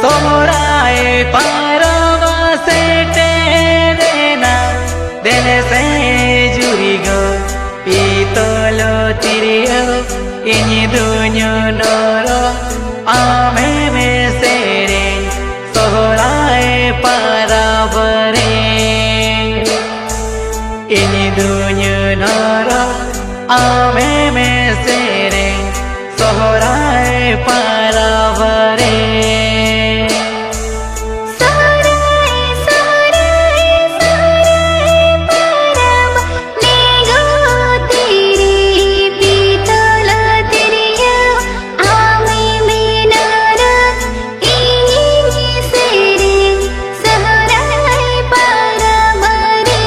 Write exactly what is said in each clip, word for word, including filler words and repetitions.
ᱥᱚᱦᱨᱟᱭ ᱯᱟᱨᱟᱵᱽ ᱥᱮᱴᱮᱨᱮᱱᱟ, ᱫᱮᱞᱮ ᱥᱮ ᱡᱩᱨᱤ ᱜᱚ, ᱯᱤᱛᱚᱞ ᱛᱤᱨᱭᱳ, ᱤᱧ ᱫᱩᱧ ᱱᱚᱨᱚ, ᱟᱢᱮᱢ ᱥᱮᱨᱮᱧ ᱥᱚᱦᱨᱟᱭ ᱯᱟᱨᱟᱵᱽ ᱨᱮ᱾ ᱤᱧ ᱫᱩᱧ ᱱᱚᱨᱚ, ᱟᱢᱮᱢ ᱥᱮᱨᱮᱧ ᱥᱚᱦᱨᱟᱭ ᱯᱟᱨᱟᱵᱽ ᱨᱮ᱾ ᱥᱚᱦᱨᱟᱭ, ᱥᱚᱦᱨᱟᱭ, ᱥᱚᱦᱨᱟᱭ ᱯᱟᱨᱟᱵᱽ, ᱱᱮᱜᱚ ᱛᱤᱨᱤ ᱯᱤᱛᱚᱞ ᱛᱤᱨᱭᱳ, ᱟᱢᱮᱢ ᱱᱚᱨᱚ, ᱤᱧᱤᱧ ᱥᱮᱨᱮᱧ ᱥᱚᱦᱨᱟᱭ ᱯᱟᱨᱟᱵᱽ ᱨᱮ᱾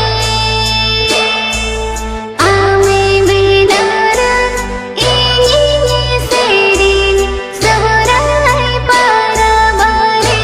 ᱟᱢᱮᱢ ᱱᱚᱨᱚ, ᱤᱧᱤᱧ ᱥᱮᱨᱮᱧ ᱥᱚᱦᱨᱟᱭ ᱯᱟᱨᱟᱵᱽ ᱨᱮ᱾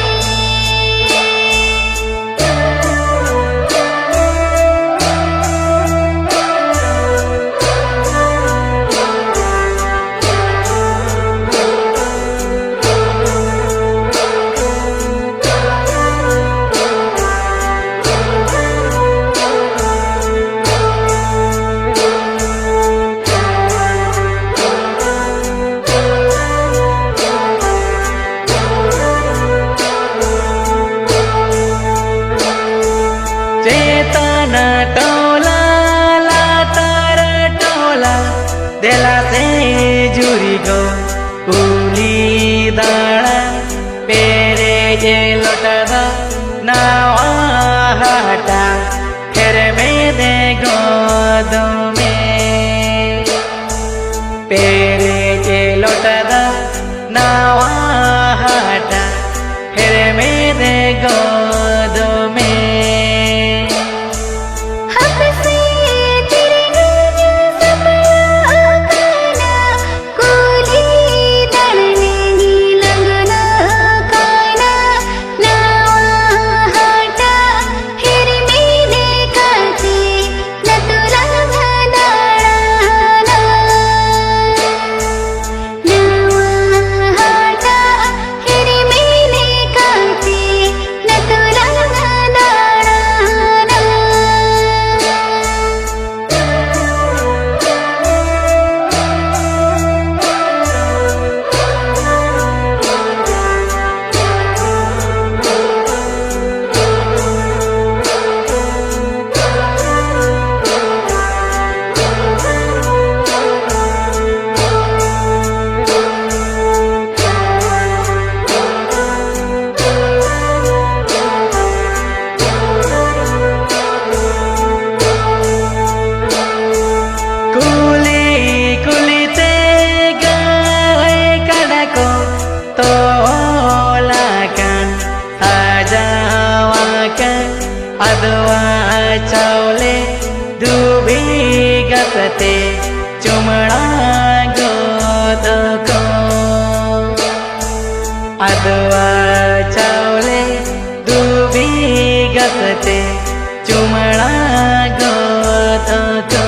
ᱪᱮᱛᱟᱱ ᱴᱚᱞᱟ ᱞᱟᱛᱟᱨ ᱴᱚᱞᱟ, ᱫᱮᱞᱟ ᱥᱮ ᱡᱩᱨᱤ ᱜᱚ ᱠᱩᱞᱦᱤ ᱫᱟᱬᱟᱱ, ᱯᱮᱨᱮᱡ ᱞᱚᱴᱟ ᱫᱟᱜ ᱱᱟᱣᱟ ᱦᱟᱴᱟᱜ, ᱦᱮᱨᱢᱮᱫ ᱜᱚᱫᱚᱢᱮ᱾ ᱯᱮᱨᱮᱡ ᱞᱚᱴᱟ ᱫᱟᱜ ᱱᱟᱣᱟ ᱦᱟᱴᱟᱜ, ᱦᱮᱨᱢᱮᱫ ᱜᱚᱫᱚᱢᱮ᱾ ᱦᱟᱯᱮ ᱥᱮ ᱛᱤᱨᱮ ᱱᱤᱧ ᱥᱟᱯᱲᱟᱣ ᱠᱟᱱᱟ, ᱠᱩᱞᱦᱤ ᱫᱟᱬᱟᱱᱤᱧ ᱞᱟᱸᱜᱟᱱᱟ ᱠᱟᱱᱟ, ᱱᱟᱣᱟ ᱦᱟᱴᱟᱜ ᱟᱫᱣᱟ ᱪᱟᱣᱞᱮ ᱫᱩᱵᱤ ᱜᱟᱥᱛᱮ ᱪᱩᱢᱲᱟ ᱜᱚᱫ ᱠᱚ᱾ ᱟᱫᱣᱟ ᱪᱟᱣᱞᱮ ᱫᱩᱵᱤ ᱜᱟᱥᱛᱮ ᱪᱩᱢᱲᱟ ᱜᱚᱫ ᱠᱚ᱾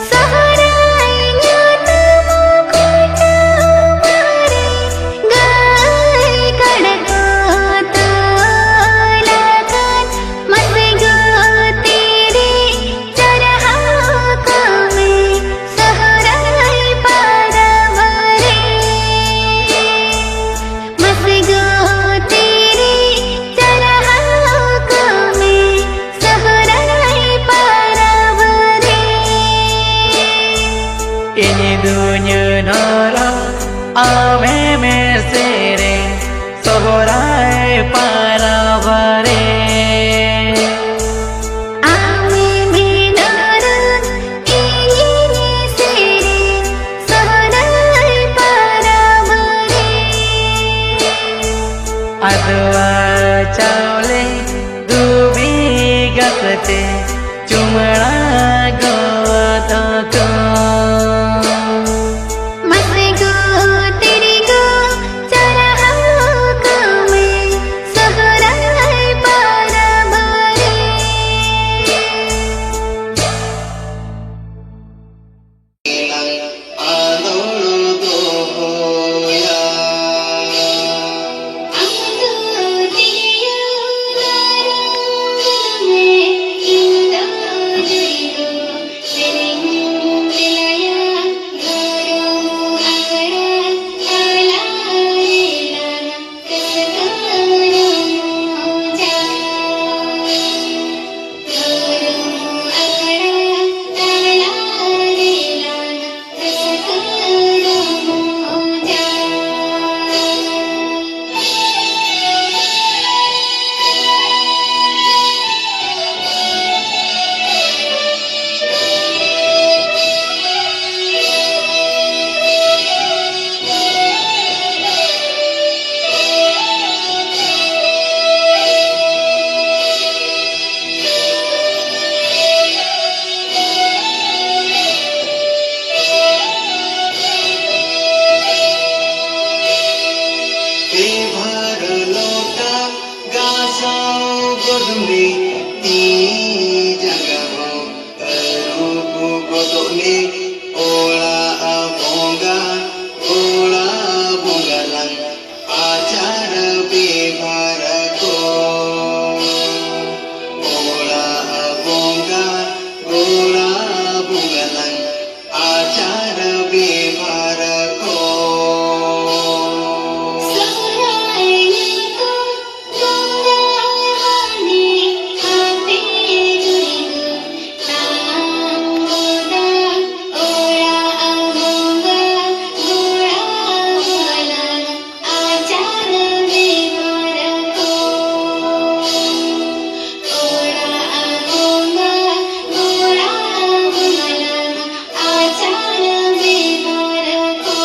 ᱥᱚᱦᱨᱟᱭ ᱧᱩᱛᱩᱢ ᱠᱷᱩᱱᱴᱟᱹᱣ ᱢᱟᱦᱟ ᱨᱮ ᱜᱟᱹᱭ ᱠᱟᱰᱟ ᱠᱚ ᱛᱚᱞ ᱟᱠᱟᱱ ᱢᱟᱥᱮ ᱜᱚ ᱛᱤᱨᱤ ᱪᱟᱨᱦᱟᱣ ᱠᱚᱢᱮ ᱥᱚᱦᱨᱟᱭ ᱯᱟᱨᱟᱵᱽ ᱨᱮ᱾ ᱢᱟᱥᱮ ᱜᱚ ᱛᱤᱨᱤ ᱪᱟᱨᱦᱟᱣ ᱠᱚᱢᱮ ᱥᱚᱦᱨᱟᱭ ᱯᱟᱨᱟᱵᱽ ᱨᱮ᱾ ᱤᱧ ᱫᱩᱧ ᱱᱚᱨᱚ ᱟᱢᱮᱢ ᱥᱮᱨᱮᱧ ᱥᱚᱦᱨᱟᱭ ᱯᱟᱨᱟᱵᱽ ᱨᱮ᱾ ᱟᱢᱮᱢ ᱱᱚᱨᱚ ᱤᱧᱤᱧ ᱥᱮᱨᱮᱧ ᱥᱚᱦᱨᱟᱭ ᱯᱟᱨᱟᱵᱽ ᱨᱮ᱾ ᱟᱫᱣᱟ ᱪᱟᱣᱞᱮ ᱫᱩᱵᱤ ᱜᱟᱥᱛᱮ ᱪᱩᱢᱲᱟ ᱜᱚᱫ ᱠᱚ᱾ ᱢᱟᱥᱮ ᱜᱚ ᱛᱤᱨᱤ ᱜᱚ ᱪᱟᱨᱦᱟᱣ ᱠᱚᱢᱮ ᱥᱚᱦᱨᱟᱭ ᱯᱟᱨᱟᱵᱽ ᱨᱮ᱾ ᱢᱮ ᱛᱤ ᱡᱟᱸᱜᱟ ᱦᱚᱸ ᱟᱹᱨᱩᱵ ᱜᱚᱫᱚᱜ ᱢᱮ᱾ ᱚᱲᱟᱜ ᱵᱚᱸᱜᱟ, ᱚᱲᱟᱜ ᱵᱚᱸᱜᱟ ᱞᱟᱝ ᱟᱪᱟᱨ ᱵᱮᱵᱷᱟᱨ ᱠᱚ᱾ ᱚᱲᱟᱜ ᱵᱚᱸᱜᱟ, ᱚᱲᱟᱜ ᱵᱚᱸᱜᱟ ᱞᱟᱝ ᱟᱪᱟᱨ ᱵᱮᱵᱷᱟᱨ ᱠᱚ᱾ ᱥᱚᱦᱨᱟᱭ ᱧᱩᱛᱩᱢ ᱵᱚᱸᱜᱟ ᱦᱟᱹᱱᱤ ᱦᱟᱹᱛᱤ ᱡᱩᱨᱤ ᱫᱚ ᱛᱟᱢ ᱜᱚᱫᱟ᱾ ᱚᱲᱟᱜ ᱵᱚᱸᱜᱟ, ᱚᱲᱟᱜ ᱵᱚᱸᱜᱟ ᱞᱟᱝ ᱟᱪᱟᱨ ᱵᱮᱵᱷᱟᱨ ᱠᱚ᱾ ᱚᱲᱟᱜ ᱵᱚᱸᱜᱟ, ᱚᱲᱟᱜ ᱵᱚᱸᱜᱟ ᱞᱟᱝ ᱟᱪᱟᱨ ᱵᱮᱵᱷᱟᱨ ᱠᱚ᱾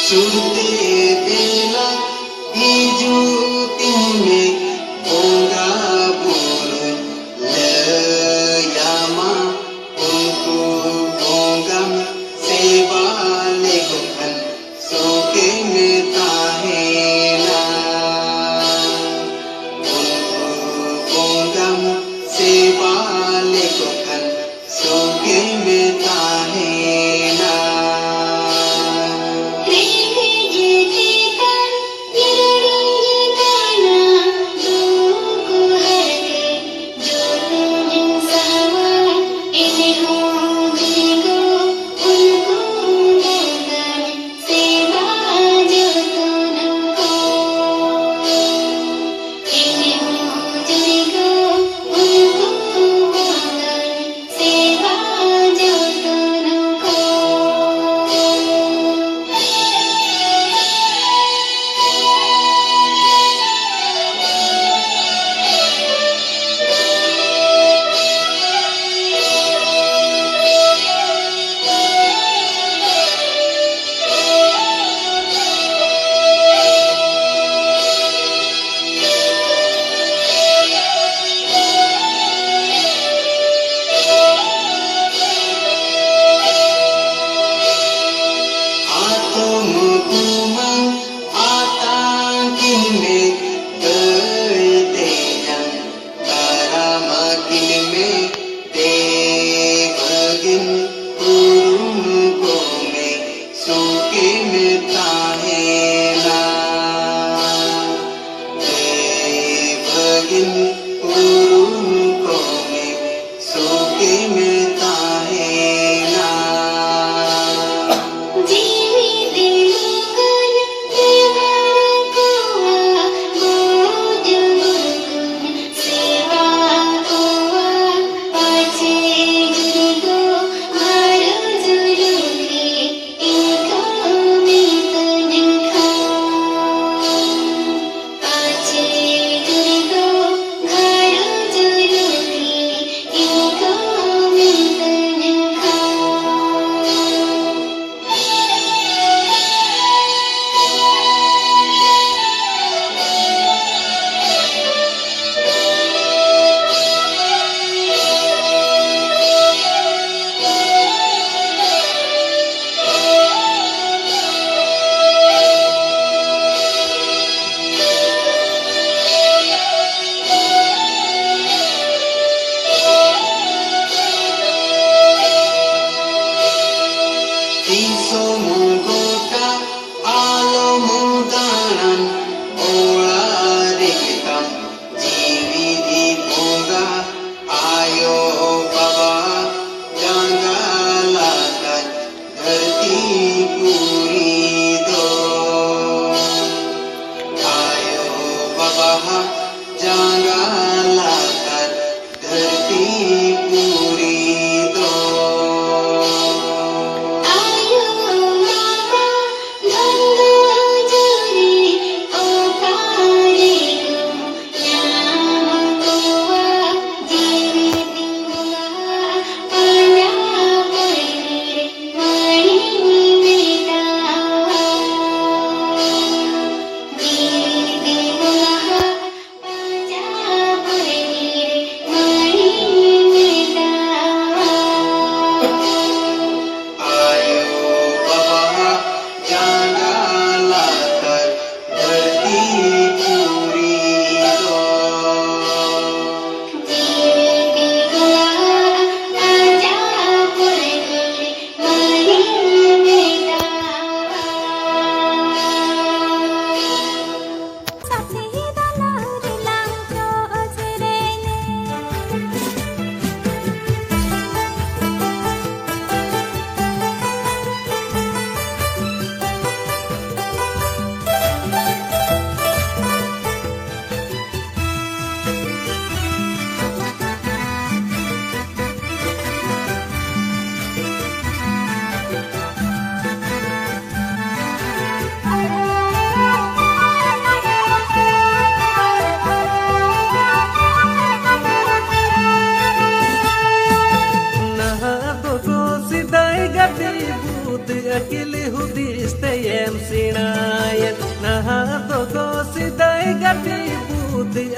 ᱥᱩᱨᱛᱮ ᱫᱮᱞᱟ ᱦᱤᱡᱩᱜ ᱛᱤᱧ ᱢᱮ, ᱵᱚᱸᱜᱟ ᱵᱩᱨᱩᱧ ᱞᱟᱹᱭᱟᱢᱟ᱾ ᱩᱱᱠᱩ ᱵᱚᱸᱜᱟᱢ ᱥᱮᱵᱟ ᱞᱮᱠᱚ ᱠᱷᱟᱱ ᱥᱩᱠᱮᱢ ᱛᱟᱦᱮᱱᱟ᱾ ᱩᱱᱠᱩ ᱵᱚᱸᱜᱟᱢ ᱥᱮᱵᱟ ᱞᱮᱠᱚ ᱠᱷᱟᱱ ᱥᱩᱠᱮᱢ ᱛᱟᱦᱮᱱᱟ᱾ ᱨᱤᱢᱤᱞ ᱪᱮᱛᱟᱱ ᱧᱤᱨ ᱞᱤᱸᱜᱤ ᱛᱟᱦᱮᱱᱟ᱾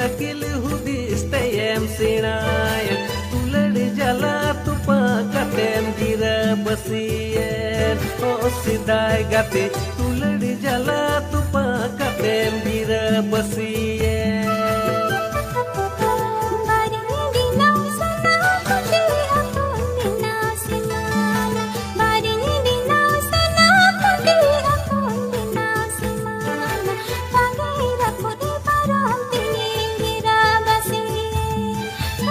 ᱟᱹᱠᱤᱞ ᱦᱩᱫᱤᱥ ᱛᱮᱭᱮᱢ ᱥᱮᱬᱟᱭᱮᱱ, ᱫᱩᱞᱟᱹᱲ ᱡᱟᱞᱟ ᱛᱚᱯᱟ ᱠᱟᱛᱮᱢ ᱜᱤᱨᱟᱹᱵᱟᱹᱥᱤᱭᱮᱱ᱾ ᱚ ᱥᱮᱫᱟᱭ ᱜᱟᱛᱮ, ᱫᱩᱞᱟᱹᱲ ᱡᱟᱞᱟ ᱛᱚᱯᱟ ᱠᱟᱛᱮᱢ ᱜᱤᱨᱟᱹᱵᱟᱹᱥᱤᱭᱮᱱ᱾ ᱵᱟᱨᱤᱧ ᱵᱮᱱᱟᱣ ᱥᱟᱱᱟ ᱠᱩᱥᱤ ᱟᱹᱛᱩᱧ ᱵᱮᱱᱟᱣ ᱥᱮᱢᱟᱱᱟ᱾ ᱵᱟᱨᱤᱧ ᱵᱮᱱᱟᱣ ᱥᱟᱱᱟ ᱠᱩᱥᱤ ᱟᱹᱛᱩᱧ ᱵᱮᱱᱟᱣ ᱥᱮᱢᱟᱱᱟ᱾ ᱵᱟᱝᱜᱮ ᱨᱟᱹᱯᱩᱫ ᱯᱟᱨᱚᱢ ᱛᱤᱧ ᱜᱤᱨᱟᱹᱵᱟᱹᱥᱤ᱾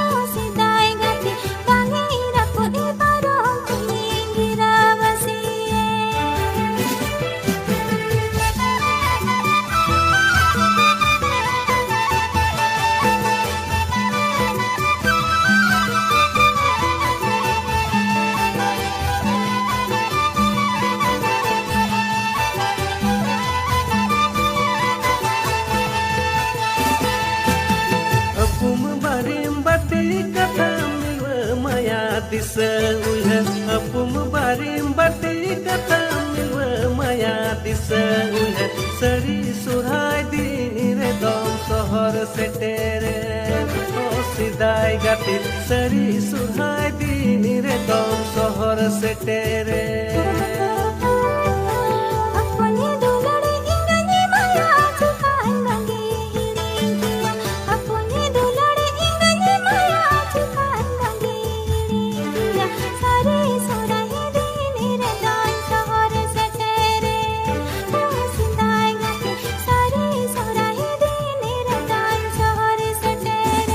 ᱚ ᱥᱮᱫᱟᱭ ᱜᱟᱛᱮ, ᱵᱟᱝᱜᱮ ᱨᱟᱹᱯᱩᱫ ᱯᱟᱨᱚᱢ ᱛᱤᱧ ᱜᱤᱨᱟᱹᱵᱟᱹᱥᱤ᱾ ᱟᱹᱯᱩᱢ ᱵᱟᱨᱤᱢ ᱵᱟᱹᱴᱤ ᱠᱟᱛᱷᱟ ᱢᱤᱞᱣᱟᱹ ᱢᱟᱭᱟ ᱫᱤᱥᱟᱹ ᱩᱭᱦᱟᱹᱨ᱾ ᱟᱹᱯᱩᱢ ᱵᱟᱨᱤᱢ ᱵᱟᱹᱴᱤ ᱠᱟᱛᱷᱟ ᱢᱤᱞᱣᱟᱹ ᱢᱟᱭᱟ ᱫᱤᱥᱟᱹ ᱩᱭᱦᱟᱹᱨ᱾ ᱥᱟᱹᱨᱤ ᱥᱚᱨᱦᱟᱭ ᱫᱤᱱ ᱨᱮ ᱫᱚᱢ ᱥᱚᱦᱚᱨ ᱥᱮᱴᱮᱨᱮᱱ᱾ ᱚ ᱥᱮᱫᱟᱭ ᱜᱟᱛᱮ, ᱥᱟᱹᱨᱤ ᱥᱚᱨᱦᱟᱭ ᱫᱤᱱ ᱨᱮ ᱫᱚᱢ ᱥᱚᱦᱚᱨ ᱥᱮᱴᱮᱨᱮᱱ᱾ ᱟᱯᱚᱱᱤ ᱫᱩᱞᱟᱹᱲ ᱤᱧ ᱫᱚᱧ ᱮᱢᱟᱭᱟ, ᱪᱮᱠᱟᱧ ᱵᱟᱝᱜᱮ ᱦᱤᱲᱤᱧ ᱠᱮᱭᱟ᱾ ᱟᱯᱚᱱᱤ ᱫᱩᱞᱟᱹᱲ ᱤᱧ ᱫᱚᱧ ᱮᱢᱟᱭᱟ, ᱪᱮᱠᱟᱧ ᱵᱟᱝᱜᱮ ᱦᱤᱲᱤᱧ ᱠᱮᱭᱟ᱾ ᱥᱟᱹᱨᱤ ᱥᱚᱨᱦᱟᱭ ᱫᱤᱱ ᱨᱮ ᱫᱚᱢ ᱥᱚᱦᱚᱨ ᱥᱮᱴᱮᱨᱮᱱ᱾ ᱚ ᱥᱮᱫᱟᱭ ᱜᱟᱛᱮ, ᱥᱟᱹᱨᱤ ᱥᱚᱨᱦᱟᱭ ᱫᱤᱱ ᱨᱮ ᱫᱚᱢ ᱥᱚᱦᱚᱨ ᱥᱮᱴᱮᱨᱮᱱ᱾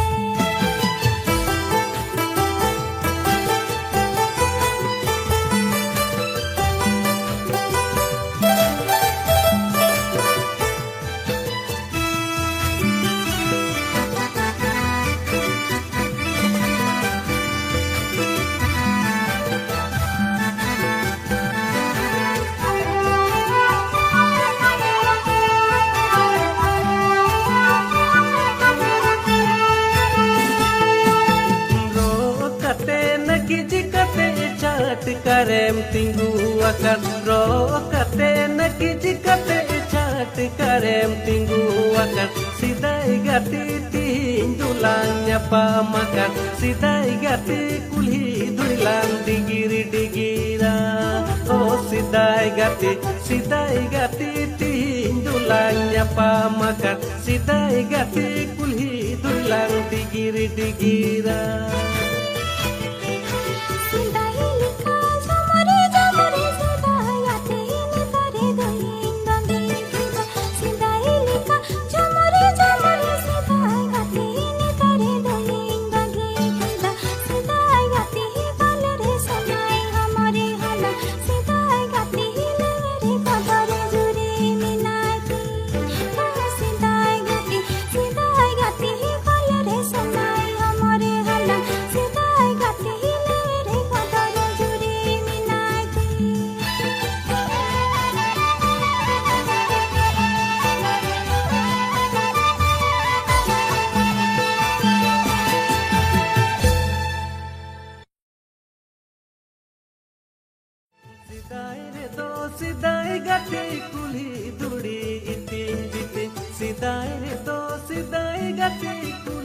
ᱨᱚᱜ ᱠᱟᱛᱮ ᱱᱟᱹᱠᱤᱡ ᱠᱟᱛᱮ ᱪᱷᱟᱴᱠᱟᱨᱮᱢ ᱛᱤᱸᱜᱩ ᱟᱠᱟᱱ, ᱨᱚᱜ ᱠᱟᱛᱮ ᱱᱟᱹᱠᱤᱡ ᱠᱟᱛᱮ ᱪᱷᱟᱴᱠᱟᱨᱮᱢ ᱛᱤᱸᱜᱩ ᱟᱠᱟᱱ, ᱥᱮᱫᱟᱭ ᱜᱟᱛᱮ ᱛᱤᱦᱤᱧ ᱫᱚᱞᱟᱝ ᱧᱟᱯᱟᱢ ᱟᱠᱟᱱ, ᱥᱮᱫᱟᱭ ᱜᱟᱛᱮ ᱠᱩᱞᱦᱤ ᱫᱷᱩᱲᱤ ᱞᱟᱝ ᱰᱤᱜᱤᱨ ᱰᱤᱜᱤᱨᱟ᱾ ᱳ ᱥᱮᱫᱟᱭ ᱜᱟᱛᱮ, ᱥᱮᱫᱟᱭ ᱜᱟᱛᱮ ᱛᱤᱦᱤᱧ ᱫᱚᱞᱟᱝ ᱧᱟᱯᱟᱢ ᱟᱠᱟᱱ, ᱥᱮᱫᱟᱭ ᱜᱟᱛᱮ ᱠᱩᱞᱦᱤ ᱫᱷᱩᱲᱤ ᱞᱟᱝ ᱰᱤᱜᱤᱨ ᱰᱤᱜᱤᱨᱟ᱾ ᱥᱮᱫᱟᱭ ᱞᱮᱠᱟ ᱡᱷᱩᱢᱩᱨ ᱡᱷᱩᱢᱩᱨ ᱥᱮᱫᱟᱭ ᱜᱟᱛᱮ, ᱱᱮᱛᱟᱨ ᱫᱚ ᱤᱧ ᱵᱟᱝᱜᱮ ᱠᱷᱮᱞᱟ᱾ ᱥᱮᱫᱟᱭ ᱞᱮᱠᱟ ᱡᱷᱩᱢᱩᱨ ᱡᱷᱩᱢᱩᱨ ᱥᱮᱫᱟᱭ ᱜᱟᱛᱮ, ᱱᱮᱛᱟᱨ ᱫᱚ ᱤᱧ ᱵᱟᱝᱜᱮ ᱠᱷᱮᱞᱟ᱾ ᱥᱮᱫᱟᱭ ᱜᱟᱛᱮ ᱵᱟᱞᱮ ᱨᱮ ᱥᱚᱱᱟᱭ ᱦᱚᱢᱚᱨ ᱦᱟᱞᱟ, ᱥᱮᱫᱟᱭ ᱜᱟᱛᱮ ᱞᱮᱣᱮᱨ ᱠᱚᱫᱚᱨ ᱡᱩᱨᱤ ᱢᱮᱱᱟᱭ ᱛᱤᱧ᱾ ᱥᱮᱫᱟᱭ ᱜᱟᱛᱮ, ᱥᱮᱫᱟᱭ ᱜᱟᱛᱮ ᱵᱟᱞᱮ ᱨᱮ ᱥᱚᱱᱟᱭ ᱦᱚᱢᱚᱨ ᱦᱟᱞᱟ, ᱥᱮᱫᱟᱭ ᱜᱟᱛᱮ ᱞᱮᱣᱮᱨ ᱠᱚᱫᱚᱨ ᱡᱩᱨᱤ ᱢᱮᱱᱟᱭ ᱛᱤᱧ᱾ ᱥᱮᱫᱟᱭ ᱨᱮᱫᱚ ᱥᱮᱫᱟᱭ ᱜᱟᱛᱮ ᱠᱩᱞᱦᱤ ᱫᱷᱩᱲᱤ ᱤᱛᱤᱧ ᱵᱤᱛᱤᱧ, ᱥᱮᱫᱟᱭ ᱨᱮᱫᱚ ᱥᱮᱫᱟᱭ ᱜᱟᱛᱮ ᱠᱩᱞᱦᱤ